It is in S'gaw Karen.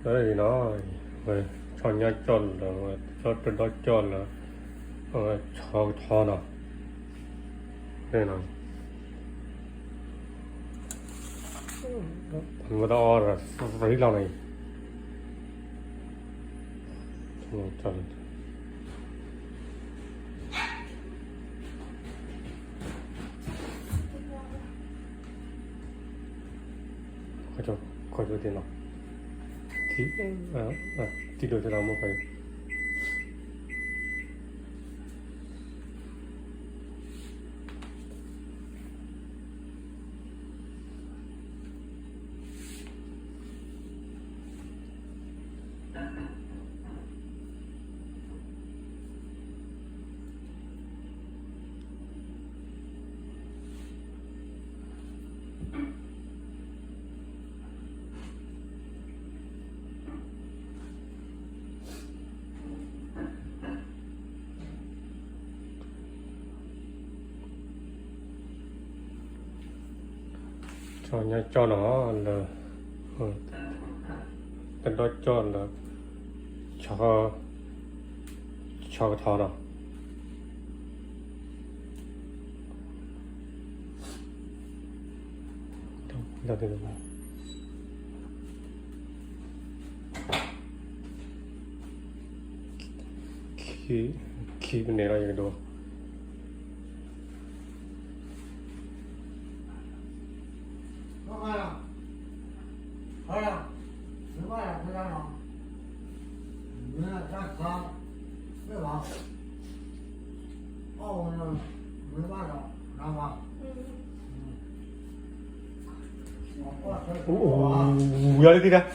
လၢအံၤနီၤ, ဝဲဆီညါကၠီၣ်လၢာ်, ဝဲကၠီတဒီကၠီၣ်လၢာ်, ဝဲဆီကထီနီၤ, ဝဲတအီၣ်ဒီးသရံလီၤန့ၣ်, ခီကၠိတ့ၢ်နီၤ, ထံဒိၣ်တၢ်လီၤမိၢ်ခီ ဆီညါကၠီၣ်နီၤလၢ, တဒီကၠီၣ်လၢ, ဆီ, ဆီကထီနီၤ. ခံပန့ၣ်လီၤ ယကဒိး. ယၤလၢသံတၢ်